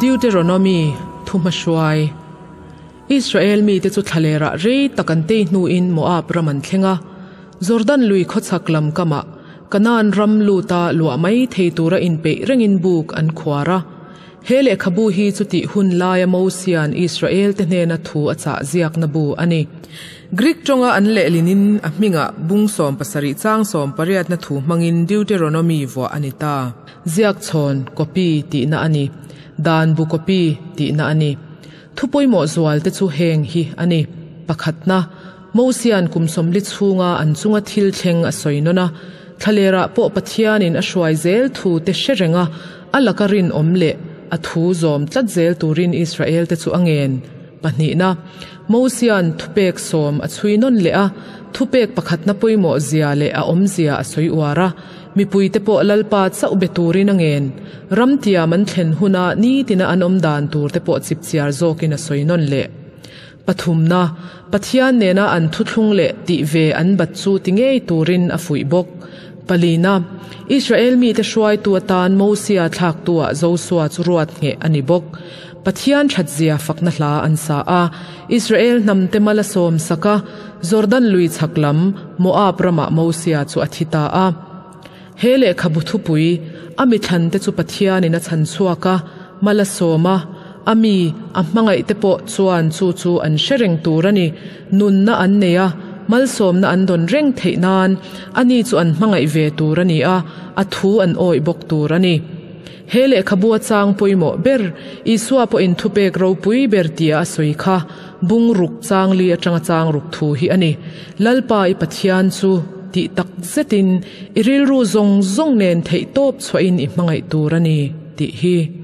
Deuteronomy, Thuhmahruai. Israel mite chu thlalerah rei tak an tei hnuin Moab ram an thleng a. Jordan lui khawchhak lam kamah Kanaan ram luta luah mai thei tura inpeih rengin buk an khuar a. He lehkhabu hi chutih hun laia Mosia'n Israelte hnena thu a chah ziakna bu a ni. Greek tawnga an lehlinin a hmingah bung 17 chang sawmpariatna thu hmangin Deuteronomy vuah a ni ta. Ziak chhawn, copy, tihna a ni. Dan bu copy tihna a ni. Thu pawimawh zualte chu heng hi a ni. Pakhatna, Mosia'n kum 40 chhunga an chunga thil thleng a sawi nawn a, thlalerah pawh Pathianin a hruai zel thu te hre reng a, a laka rinawm leh a thu zawm tlat zel turin Israelte chu a ngen. Pahnihna, Mosia'n thupek sawm a chhui nawn leh a, thupek pakhatna pawimawh zia leh a awmzia a sawi uar a, mipuite pawh Lalpa chauh be turin a ngen. Ramtiam an thlen huna nitina an awm dan turte pawh chipchiar zawkin a sawi nawn leh. Pathumna, Pathian nena an thuthlung leh tih ve an bat chu ti ngei turin a fuih bawk. Palina, Israel mite hruaitu atan Mosia thlaktuah Josua chu ruat ngheh a ni bawk. Pathian thatzia fakna hla an sa a, Israel hnamte mal a sawm sak a, Jordan lui chhak lam Moab ramah Mosia chu a thi ta a. He lehkhabu thupui, a mithlante chu Pathianin a chhan chhuak a, mal a sawm a, a mi, a hmangaihte pawh chuan chu chu an hre reng tur a ni. Nunna an nei a, malsawmna an dawn reng theih nan ani chu an hmangaih ve tur a ni a, a thu an awih bawk tur a ni. He lehkhabu a chang pawimawh ber, Isua pawhin thupek ropui ber tia a sawi kha, bung ruk chang li atanga chang ruk thu hi a ni. Lalpa i Pathian chu tih tak zetin i rilru zawng zawng nen theihtawp chhuahin i hmangaih tur a ni, tih hi.